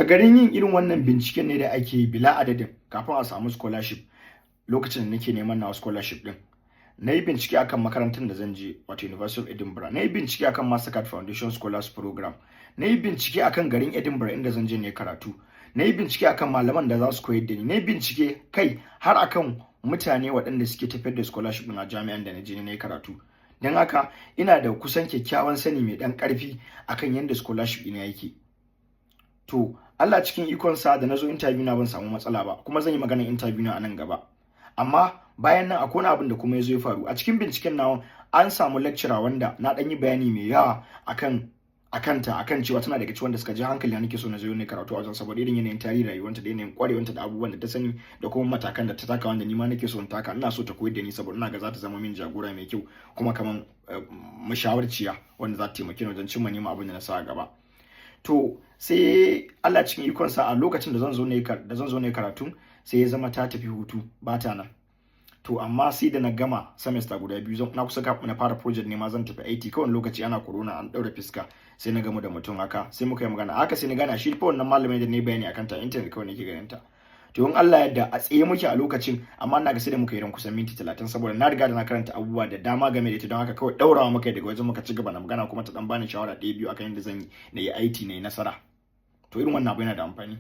A garin yin irin wannan binciken ne da ake yi bila adadin kafin a samu scholarship, lokacin da nake neman nawa scholarship din, na yi bincike akan makarantar da zan je, wato University of Edinburgh. Na yi bincike akan Mastercard Foundation Scholars Program. Na yi bincike akan garin Edinburgh inda zan je ne karatu. Na yi bincike akan malaman da za su koyar da ni. Na yi bincike kai har akan mutane waɗanda suke tafiyar da scholarship din a jami'an da na je na yi karatu. Don haka ina da kusan kyakkyawan sani mai ɗan ƙarfi akan yadda scholarship ɗina yake. To, Allah cikin ikonsa, da na zo interview na ban samu matsala ba, kuma zan yi maganar interview na a nan gaba. Amma bayan nan akwai wani abin da kuma ya zo ya faru. A cikin binciken nawa an samu lecturer wanda na ɗan yi bayani mai yawa akan akanta, akan cewa tana daga cikin wanda suka ji hankali na nake so na zo ne karatu a wajen, saboda irin yanayin tarihin rayuwanta da yanayin kwarewanta da abubuwan da ta sani da kuma matakan da ta taka wanda ni ma nake so in taka. Ina so ta koyar da ni saboda ina ga za ta zama min jagora mai kyau, kuma kaman mashawarciya wanda za ta taimake ni wajen cimma neman abin da na sa a gaba. To, sai Allah cikin ikonsa, a lokacin da zan zo ne karatu, sai ya zama ta tafi hutu, ba ta nan. To, amma sai da na gama semester guda biyu, na kusa na fara project ne ma, zan tafi IT, kawai lokaci ana corona, an daura fiska, sai na gamu da mutum haka, sai muka yi magana haka, sai na gane shi fa wannan malamin da ne bayani akan ta internet kawai nake ganin ta. To, in Allah yadda a tsaye muke a lokacin, amma ina ga sai da muka yi ran kusan minti 30, saboda na riga da na karanta abubuwa da dama game da ita. Don haka kawai daurawa muka daga wajen, muka ci gaba na magana, kuma ta dan bani shawara ɗaya biyu akan yadda zan yi na yi IT na yi nasara. To, irin wannan abu yana da amfani.